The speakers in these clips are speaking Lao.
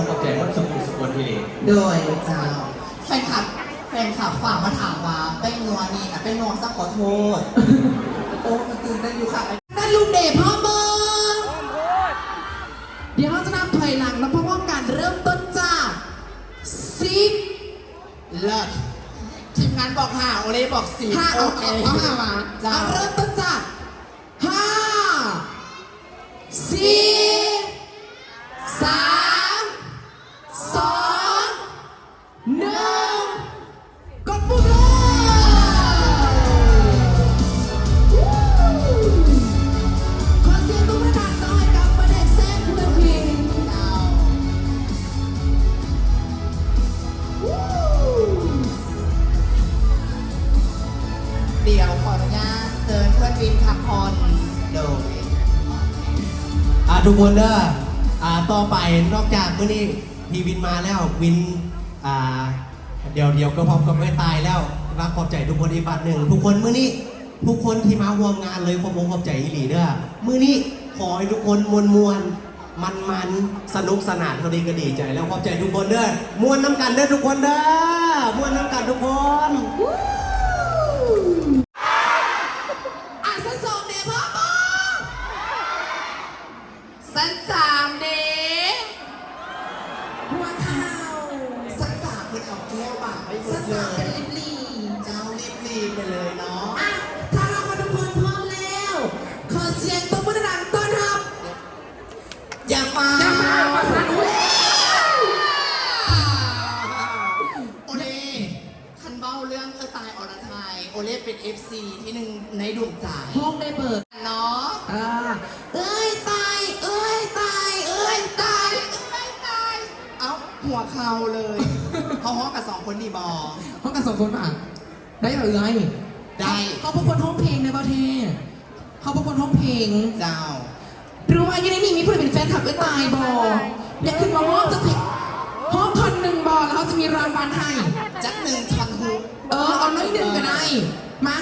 ຂອບໃຈໝົດທຸກຜູ້ທຸກຄົນທີ່ ໂດຍ ເຈົ້າ ແຟນຄລັບ ແຟນຄລັບຝາກມາຖາມວ່າແປ້ງນົວນີ້ນະ ແປ້ງນົວຊັ້ນ ຂໍໂທດ ໂອ້ ມັນຕື່ນເຕັ້ນຢູ່ຄ່ະ ນັ້ນລຸງເດ ພ້ອມບໍ່? ດຽວເຮົາຈະນັບຖອຍຫຼັງເນາະ ພ້ອມໆກັນ ເລີ່ມຕົ້ນຈາກ ສິບ ເລີດ ທີມງານບອກຫ້າ ໂອເລບອກສິບ ຫ້າ ໂອເຄ ເອົາ ເອົາຫ້າມາ ເຈົ້າ ອ່ະ ເລີ່ມຕົ້ນຈາກ ຫ້າ ສີ່ ສາມ ສອງ ໜຶ່ງ ກົດປຸ່ມເລີຍ ຂໍສຽງຕົບມືດັງໆໜ້ອຍກັບປາແດກແຊບເພື່ອນພີ້ ດຽວຂໍອະນຸຍາດເຊີນເພື່ອນວິນພັກຜ່ອນ ໂດຍ ອ່າ ທຸກຄົນເດີ ອ່າ ຕໍ່ໄປນອກຈາກມື້ນີ້ທີ່ວິນມາແລ້ວ ວິນ ອ່າ ດຽວ ດຽວກໍພບກັບເອື້ອຍຕ່າຍແລ້ວ ກໍຂອບໃຈທຸກຄົນອີກບາດໜຶ່ງ ທຸກຄົນມື້ນີ້ ທຸກຄົນທີ່ມາຮ່ວມງານເລີຍ ຂອບອົກຂອບໃຈອີ່ຫຼີເດີ ມື້ນີ້ຂໍໃຫ້ທຸກຄົນມ່ວນໆ ມັນໆ ສະໜຸກສະໜານ ເທົ່ານີ້ກໍດີໃຈແລ້ວ ຂອບໃຈທຸກຄົນເດີ ມ່ວນນຳກັນເດີທຸກຄົນເດີ ມ່ວນນຳກັນທຸກຄົນ ອ່ະ ຊັ້ນສອງເດ ພ້ອມບໍ່? ຊັ້ນສາມເດ ຫົວເຂົ່າ ຊັ້ນສາມເພິ່ນເອົາແກ້ວບາງໄວ້ໝົດເລີຍ ຊັ້ນສາມເປັນລິບຫຼີ່ ເຈົ້າ ລິບຫຼີ່ໄປເລີຍເນາະ ອ່ະ ຖ້າຫາກວ່າທຸກຄົນພ້ອມແລ້ວ ຂໍສຽງຕົບມືດັງໆ ຕ້ອນຮັບ ຢ່າຟ້າວ ຢ່າຟ້າວ ປະສານ ໂອ້ຍ ໂອເລ ຄັນເວົ້າເລື່ອງເອື້ອຍຕ່າຍ ອລະໄທ ໂອເລເປັນເອັຟຊີທີໜຶ່ງໃນດວງໃຈ ໂຮງໄດ້ເບີດເນາະ ອ່າ ເອື້ອຍຕ່າຍ ເອື້ອຍຕ່າຍ ເອື້ອຍຕ່າຍ ເອື້ອຍຕ່າຍ ເອົ້າ ຫົວເຂົ່າເລີຍ ເຮົາຮ້ອງກັນສອງຄົນນີ້ບໍ່? ຮ້ອງກັນສອງຄົນປະ? ໄດ້ບໍ່ເອື້ອຍ? ໄດ້ ເຮົາບໍ່ຄວນຮ້ອງເພງເດີ ບໍ່ເທ່ ເຮົາບໍ່ຄວນຮ້ອງເພງ ເຈົ້າ ຫຼືວ່າຢູ່ໃນນີ້ມີຜູ້ໃດເປັນແຟນຄລັບເອື້ອຍຕ່າຍບໍ່? ຢາກຂຶ້ນມາຮ້ອງຈັກເພງ ຮ້ອງທ່ອນໜຶ່ງບໍ່? ແລ້ວເຮົາຈະມີລາງວັນໃຫ້ ຈັກໜຶ່ງທ່ອນຮຸກ ເອີ ເອົາໜ້ອຍໜຶ່ງກໍໄດ້ ມາ.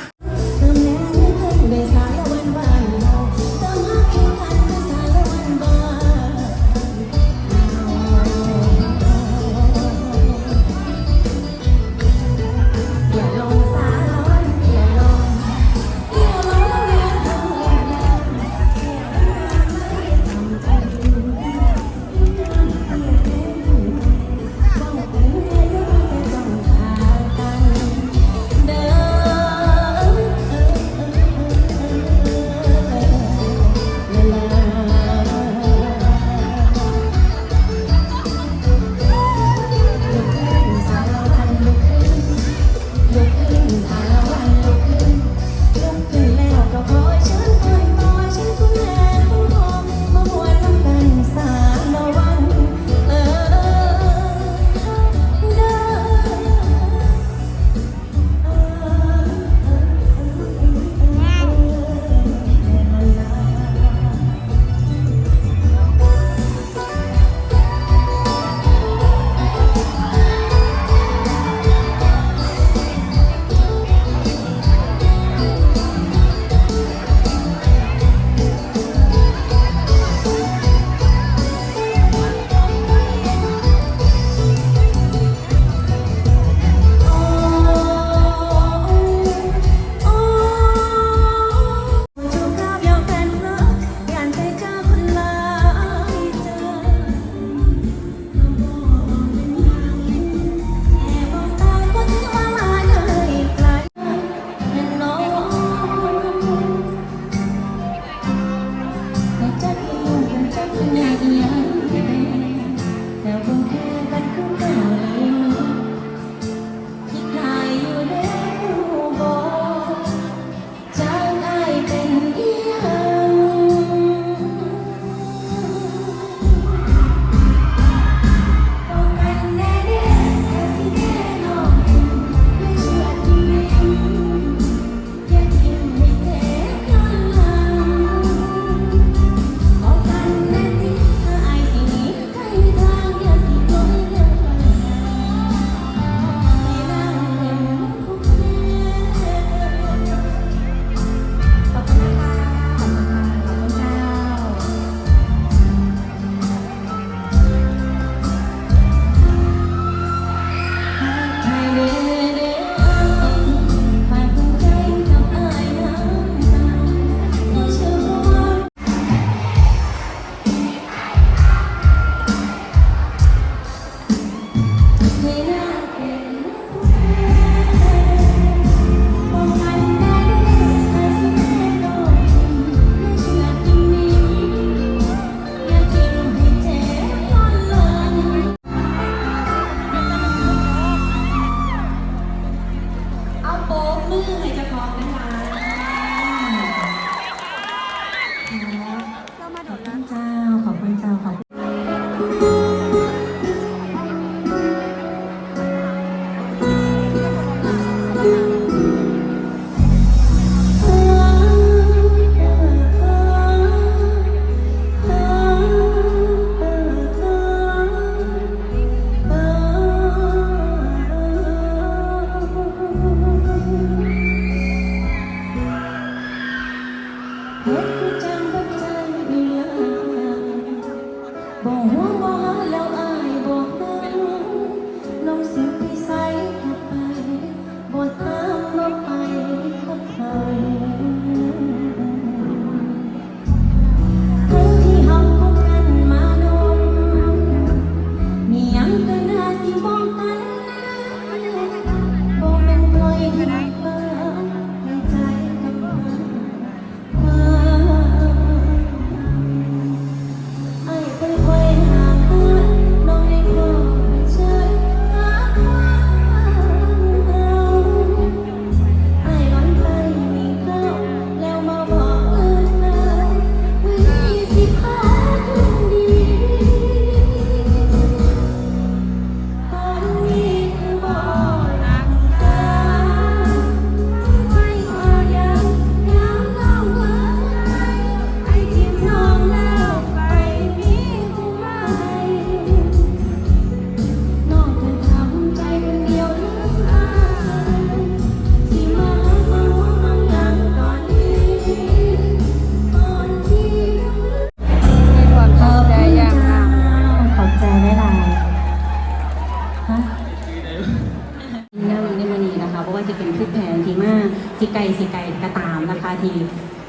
ຊິໄກ ຊິໄກກໍຕາມນະຄະ ທີ່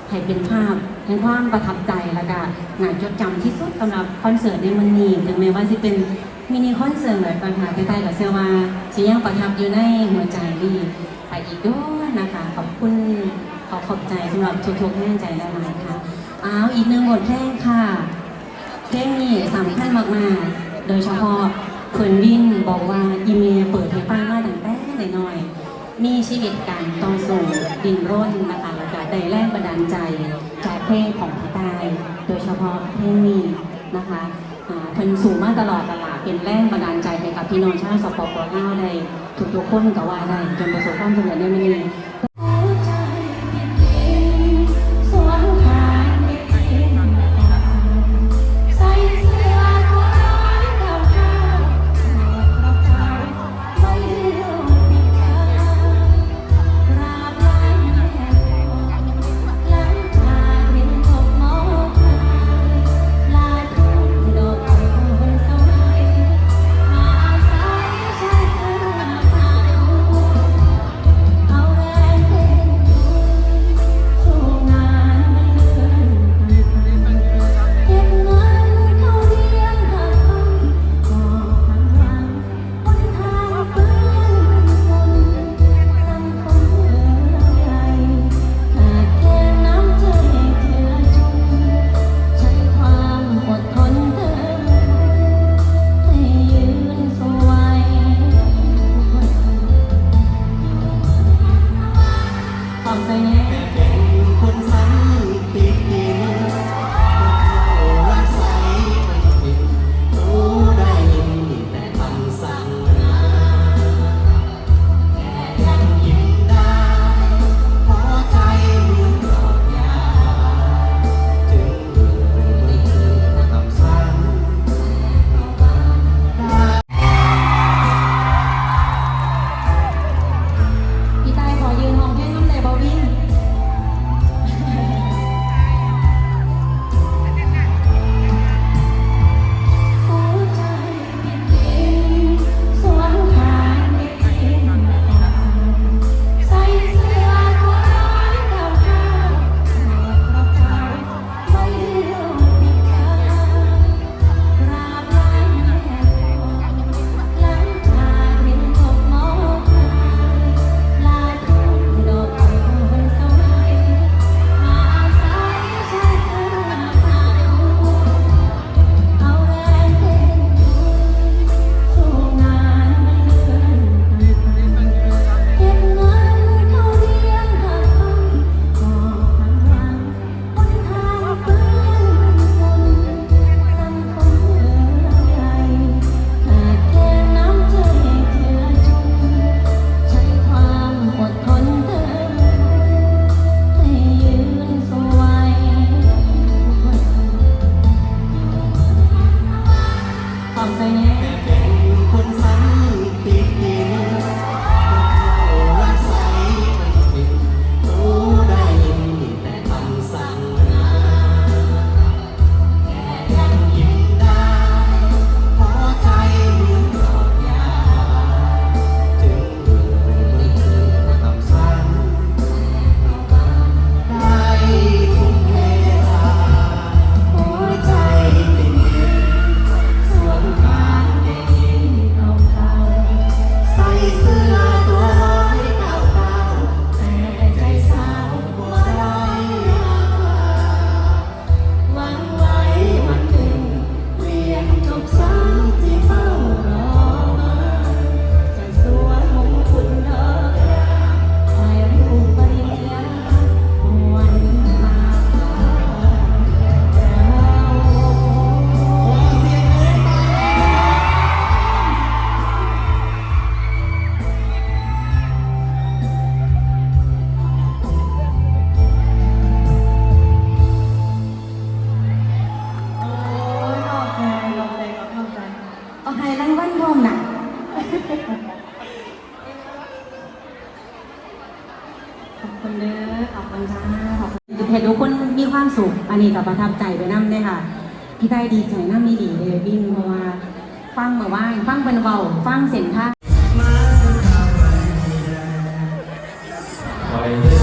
ໃຫ້ເປັນພາບແຫ່ງຄວາມປະທັບໃຈ ແລ້ວກະໜ້າຈົດຈຳທີ່ສຸດສຳລັບຄອນເສີດໃນມື້ນີ້. ເຖິງແມ່ນວ່າຊິເປັນມິນິຄອນເສີດກໍຕາມ ແຕ່ໄຕ້ກໍເຊື່ອວ່າຊິຍັງປະທັບຢູ່ໃນຫົວໃຈນີ້ໄປອີກດົນນະຄະ. ຂອບຄຸນ ຂໍຂອບໃຈສຳລັບທຸກໆແຮງໃຈຫຼາຍໆຄ່ະ. ອ້າວ ອີກໜຶ່ງບົດເພງຄ່ະ. ເພງນີ້ສຳຄັນມາກໆ ໂດຍສະເພາະເພິ່ນວິນບອກວ່າ ອີ່ແມ່ເປີດໃຫ້ຟັງມາຕັ້ງແຕ່ນ້ອຍໆ ມີຊີວິດການຕໍ່ສູ້ດີ້ນລົນນະຄະ ແລ້ວກະໄດ້ແຮງບັນດານໃຈຈາກເພງຂອງພີ່ຕ້າຍ ໂດຍສະເພາະເພງນີ້ນະຄະ. ອ່າ ເພິ່ນສູ້ມາຕະຫຼອດ ແລ້ວກະເປັນແຮງບັນດານໃຈໃຫ້ກັບພີ່ນ້ອງຊາວ ສປປ ລາວ ໄດ້ທຸກໆຄົນກໍວ່າໄດ້ ຈົນປະສົບຄວາມສຳເລັດໃນມື້ນີ້. ພີ່ຕ້າຍຂໍຢືນຮ້ອງເພງນຳໄດ້ບໍ່ວິນ? ຂອບໃຈແດ່. ແຕ່ເປັນຄົນສັນຕິດດິນ ຄົນເຈົ້າລາໄສເປັນສິນ ຮູ້ໄດ້ຍິນແຕ່ຄຳສັ່ງນາ ແຕ່ຍັງຍິນໄດ້ ພໍໃຈເໝືອນດອກຫຍ້າ ເຖິງເມື່ອເບິ່ງຄືຄຳສັ່ງ ໂອ້ຍ ຂອບໃຈ ຂອບໃຈ ຂອບໃຈ ເອົາໃຫ້ລາງວັນພ້ອມນະ. ຂອບຄຸນເດີ ຂອບຄຸນຈ້າ ຂອບຄຸນ ເຮັດໃຫ້ທຸກຄົນມີຄວາມສຸກ ອັນນີ້ກໍປະທັບໃຈໄປນຳເດ້ຄ່ະ. ພີ່ໄຕ້ດີໃຈນຳອີ່ຫຼີເດ້ວິນ ເພາະວ່າຟັງເມື່ອວານ ຟັງເພິ່ນເວົ້າ ຟັງເສັ້ນທາງ ມາເດີ ເອົາໄວ້ໃຫ້ໄດ້ ຂ້ອຍເດີ